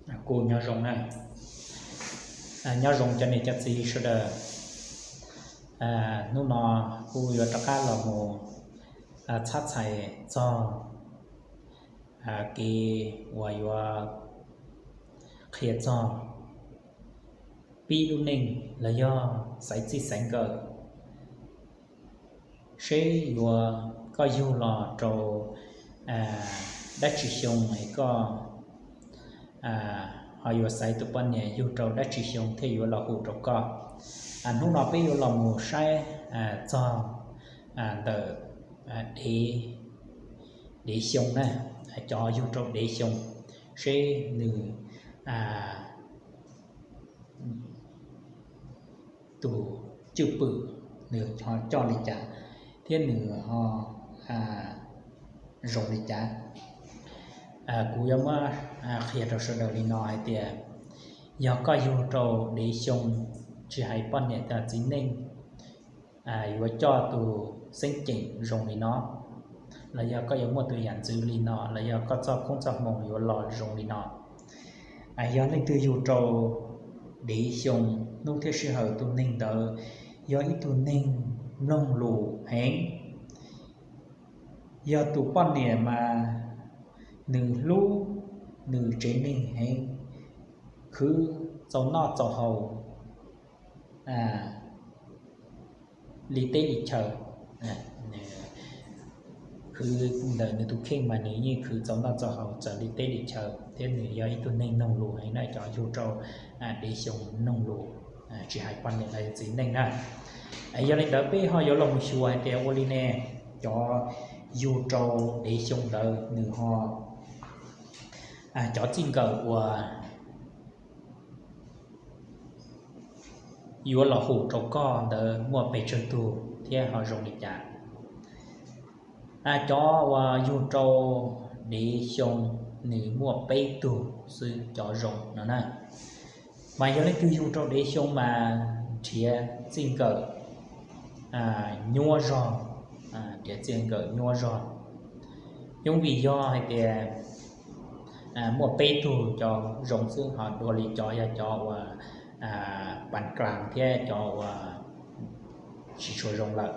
Kuv nyob zoo na, nyob zoo cov niam cov txiv sawv daws. Hnub no kuv yuav rov qab los mus txhab txhais txog kev uas yuav qhia txog pib lub neej los yog xaiv txij xaiv nkawm, seb yuav koj yug los rau dab tsi xyoo es koj ho yuav xaiv tus poj niam yug rau dab tsi xyoo thiaj yuav los hum rau koj. Hnub no peb yuav los mus saib txog ntawm dev xyoo na, cov yug rau dev xyoo, seb nws tus cwj pwm nws ho coj li cas thiab nws ho zoo li cas. Kuv yuav muab qhia rau sawv daws li no hais tias, yog koj yug rau dev xyoo, tsis hais poj niam txiv neej, yuav coj tus xeeb ceem zoo li no, los yog koj yuav muaj tus yam ntxwv li no, los yog koj txoj koob txoj hmoo yuav los zoo li no. Yog leej twg yug rau dev xyoo, hnub thiab sij hawm tus neeg ntawd yog ib tug neeg mloog lus heev, yog tus poj niam mas nws hlub nws tsev neeg heev, khwv txaus noj txaus haus li teb li chaw, khwv ntawm nws tus kheej mas nws yeej khwv txaus noj txaus haus txawv li teb li chaw, thiab nws yog ib tug neeg mloog lus heev na, cov yug rau dev xyoo mloog lus, tsis hais poj niam los yog txiv neej na. Yog li ntawd peb ho yuav los mus xyuas hais tias ua li ne, cov yug rau dev xyoo ntawd nws ho, cov txij nkawm uas yuav los hum rau koj ntawd muaj pes tsawg tug thiab ho zoo li cas? Cov uas yug rau dev xyoo nws muaj peb tug xwb cov zoo no na. Mas yog leej twg yug rau dev xyoo mas nrhiav txij nkawm nyuaj zog, nrhiav txij nkawm nyuaj zog. Yooj vim yog hais tias muaj peb tug cov zoo xwb, ho dua li cov yog cov uas pas klaas thiab cov uas tsis tshua zoo lawm.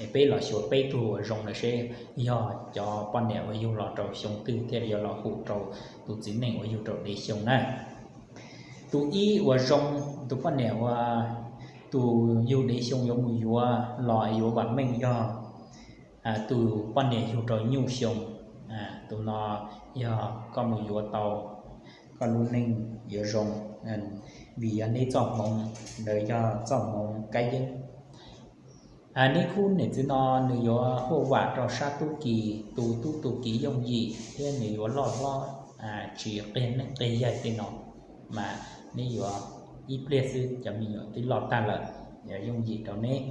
Es peb los xyuas peb tug uas zoo lawm seb yog cov poj niam uas yug los rau xyoo twg thiaj yuav los hum rau tus txiv neej uas yug rau dev xyoo na. Tus ib uas zoo, tus poj niam uas, tus yug dev xyoo yuav mus yuav los yuav vam meej yog tus poj niam yug rau nyuj xyoo. Tus no yog koj mus yuav tau, koj lub neej yuav zoo, vim yog neb txoj hmoov ntawd yog txoj hmoov kab yeeb. Neb khub niam txiv no nws yuav huaj vam rau sab tub ki, tu tub tu ki yooj yim thiab nws yuav loj hlob, tsis qiag neeb qiag yaig tej no, mas neb yuav ib pliag xwb cov me nyuam twb loj tag lawm, yuav yooj yim rau neb,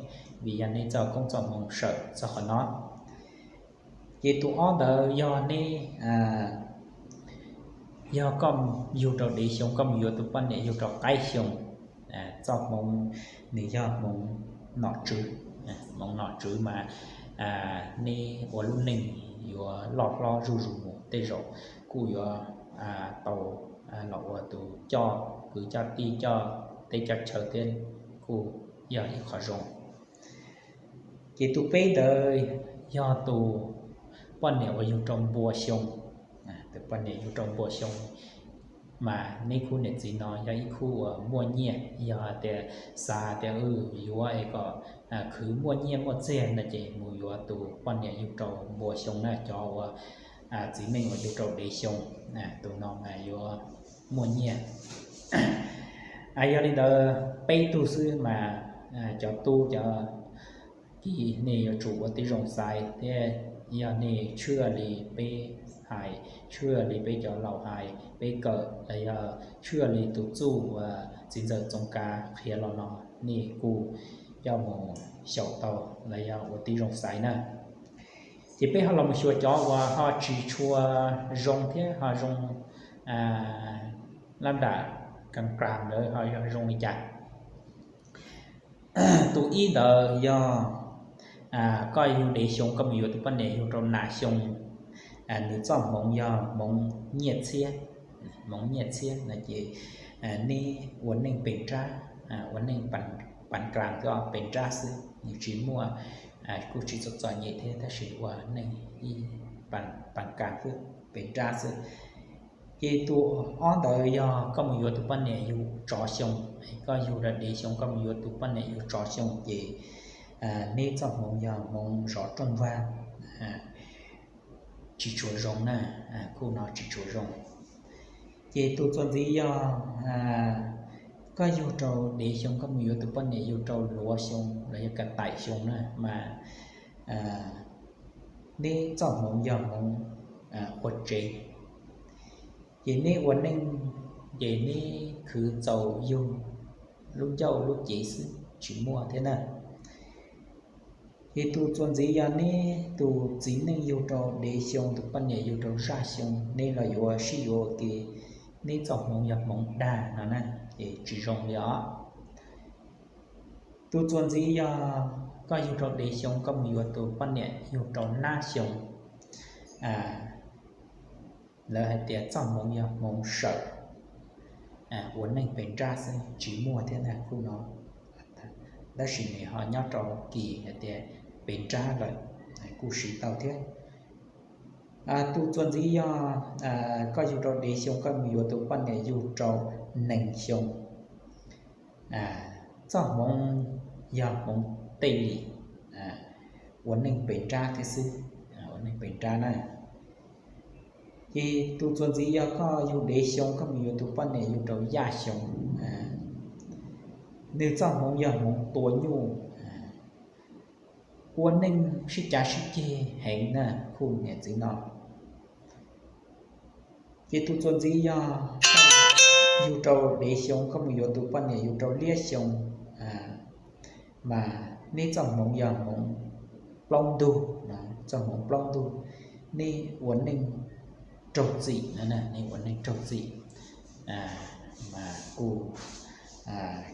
vim yog neb txoj koob txoj hmoov sawm txog qhov no. Ces tus ob ntawd yog neb, yog koj yug rau dev xyoo koj mus yuav tus poj niam yug rau qaib xyoo, txoj hmoov nws yog hmoov nom tswv, hmoov nom tswv mas neb ua lub neej yuav loj hlob zuj zus mus, tej zaum kuj yuav tau los ua tus coj kwv coj tij coj teb coj chaw thiab, kuj yog ib qho zoo. Ces tus peb ntawd yog tus poj niam uas yug rau npua xyoo, tus poj niam yug rau npua xyoo, mas neb khub niam txiv no yog ib khub uas muaj nyiaj, yog hais tias xav tias yuav es kom khwv muaj nyiaj muaj txiag no ces mus yuav tus poj niam yug rau npua xyoo na, cov uas txiv neej uas yug rau dev xyoo, tus no mas yuav muaj nyiaj. Yog li ntawd peb tug xwb mas cov tub cov ki nej yuav tsum ua tib zoo xaiv thiab, yog nej tshwj li peb hais, tshwj li peb cov laus hais peb kawm los yog tshwj li tus txuj uas txiv ntxawm Txoov Kav qhia los no, nej kuj coj mus xyaum tau los yog ua tib zoo xaiv na. Ces peb ho los mus xyuas cov uas ho tsis tshua zoo thiab ho zoo lab nram kaas klaas ntawd ho zoo li cas. Tus ib ntawd yog koj yug dev xyoo koj mus yuav tus poj niam yug rau nas xyoo, nws txoj hmoov yog hmoov nyiaj txiag. hmoov nyiaj txhiab no ces neb ua neej pes nrab, ua neej pav kas xwb, pes nrab xwb, nws tsis muaj, kuj tsis txom txom nyem thiab tab sis ua neej pav kas xwb, pes nrab xwb. Ces tus ob ntawd yog koj mus yuav tus poj niam yug tsov xyoo, koj yug rau dev xyoo koj mus yuav tus poj niam yug tsov xyoo ces neb txoj hmoov yog hmoov zov rooj vag, tsis tshua zoo na, kuj no tsis tshua zoo. Ces tus txuas ntxiv yog koj yug rau dev xyoo koj mus yuav tus poj niam yug rau luav xyoo los yog ka taim xyoo na mas neb txoj hmoov yog hmoov ua tsev, ces neb ua neej ces neb khwv txaus yug lub ncauj lub cev xwb tsis muaj thiab na. Ces tus txuas ntxiv yog neb tus txiv neej yug rau dev xyoo tus poj niam yug rau zaj xyoo neb los yuav sib yuav ua ke, neb txoj hmoov yog hmoov dag no na, ces tsis zoo li os. Tus txuas ntxiv yog koj yug rau dev xyoo koj mus yuav tus poj niam yug rau nab xyoo, lawv hais tias txoj hmoov yog hmoov sawm, ua neej pes nrab xwb tsis muaj thiab na kuj no. Tab sis nws ho nyob rau kis hais tias pes nrab lawm, kuj siv tau thiab. Tus txuas ntxiv yog koj yug rau dev xyoo koj mus yuav tus poj niam yug rau nees xyoo, txoj hmoov yog hmoov tej li, ua neej pes nrab thiab xwb, ua neej pes nrab na. Ces tus txuas ntxiv yog koj yug dev xyoo koj mus yuav tus poj niam yug rau yaj xyoo, nws txoj hmoov yog hmoov tua nyuj, ua neej sib cav sib ceg heev na kuj niam txiv no. Ces tus txuas ntxiv yog yug rau dev xyoo koj mus yuav tus poj niam yug rau liab xyoo, mas neb txoj hmoov yog hmoov plaub ntug, txoj hmoov plaub ntug, neb ua neej raug txim, neb ua neej raug txim, mas kuj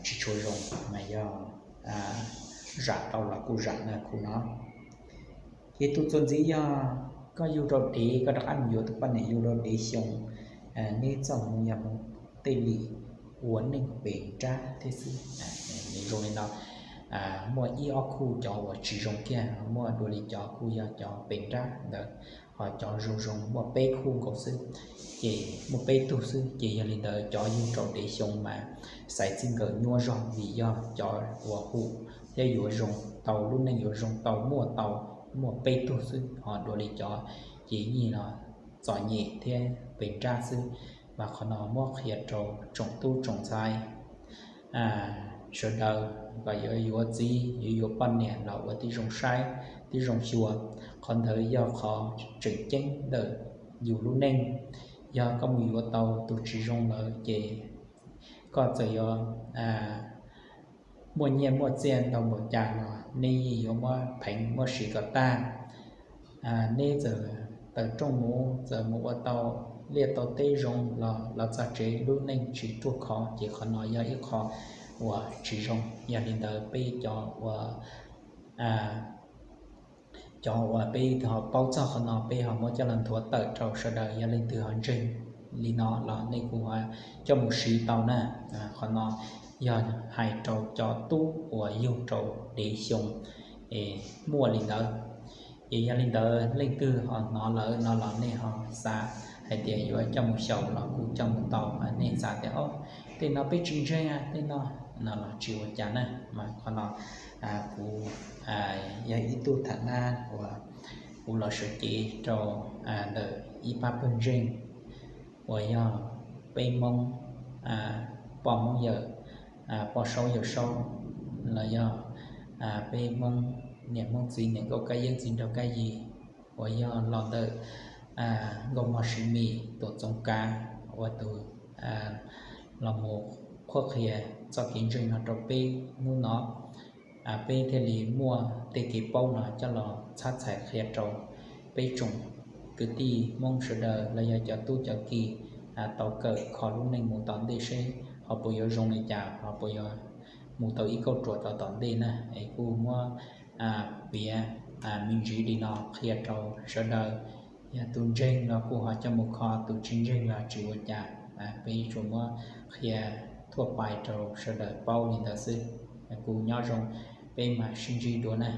tsis tshua zoo, mas yog zam tau los kuj zam na kuj no. Ces tus txuas ntxiv yog koj yug rau dev koj rov qab mus yuav tus poj niam yug rau dev xyoo, neb txoj hmoov yog hmoov tej li, ua neej pes nrab thiab xwb. Nws zoo li no, muaj ib ob khub cov uas tsis zoo kiag, muaj dua li cov kuj yog cov pes nrab ntawd, ho cov zoo zoo muaj peb khub nkaus xwb, ces muaj peb tug xwb. Ces yog li ntawd cov yug rau dev xyoo mas xaiv txij nkawm nyuaj zog vim yog cov uas hum thiab yuav zoo tau lub neej yuav zoo tau muaj tau muaj peb tug xwb, ho dua li cov ces yeej los txom nyem thiab pes nrab xwb. Mas qhov no muab qhia rau tsoom tub tsoom ntxhais sawv daws kom yuav yuav txiv yuav yuav poj niam los ua tib zoo saib tib zoo xyuas. Qhov ntawd yog qhov tseem ceeb ntawm yus lub neej. Yog koj mus yuav tau tus tsis zoo lawm ces koj txawm yuav muaj nyiaj muaj txiaj ntau npaum cas los neb yeej yuav muab pheev muab siv kom tag. Neb txawm tawm rooj mus txawm mus ua tau liaj tau teb zoo los los txog tsev lub neej tsis ruaj khov ces qhov no yog ib qho uas tsis zoo. Yog li ntawd peb cov uas cov uas peb ho paub txog qhov no peb ho muab coj los nthuav tawm rau sawv daws, yog leej twg ho ntseeg li no los nej kuj ho coj mus siv tau na. Qhov no yog hais rau cov tub uas yug rau dev xyoo es muaj li ntawd. Ces yog li ntawd leej twg ho hnov lawm no los nej ho xav hais tias yuav coj mus xyaum los kuj coj mus tau, nej xav tias o, tej no peb tsis ntseeg tej no, no los tsis ua cas na. Mas qhov no kuv yog ib tug tham nab uas kuv los sawv cev rau ntawm ib pab pawg ntseeg uas yog peb Hmoob, poj Hmoob yawm, poj Saub yawm Saub, los yog peb Hmoob niam Hmoob txiv niam Nkauj Kab Yeeb txiv Nraug Kab Yig, uas yog los ntawm Nkauj Mog Siv Mis Tuam Txoov Kav ua tus los mus qhuab qhia txoj kev ntseeg no rau peb hnub no. Peb thiaj li muaj tej kev paub no coj los txhab txhais qhia rau peb tsoom kwv tij Hmoob sawv daws los yog cov tub cov ki tau kawm kho lub neej mus tom ntej seb ho puas yuav zoo li cas, ho puas yuav mus tau ib kauj ruam rau tom ntej na. Es kuj muab piav me ntsis li no qhia rau sawv daws, yog tus ntseeg los kuj ho coj mus kho, tus tsis ntseeg los tsis ua cas. Peb tsuas muab qhia thuaj pais rau sawv daws paub li ntawd xwb. Kuv nyob zoo, peb mam sib ntsib dua na.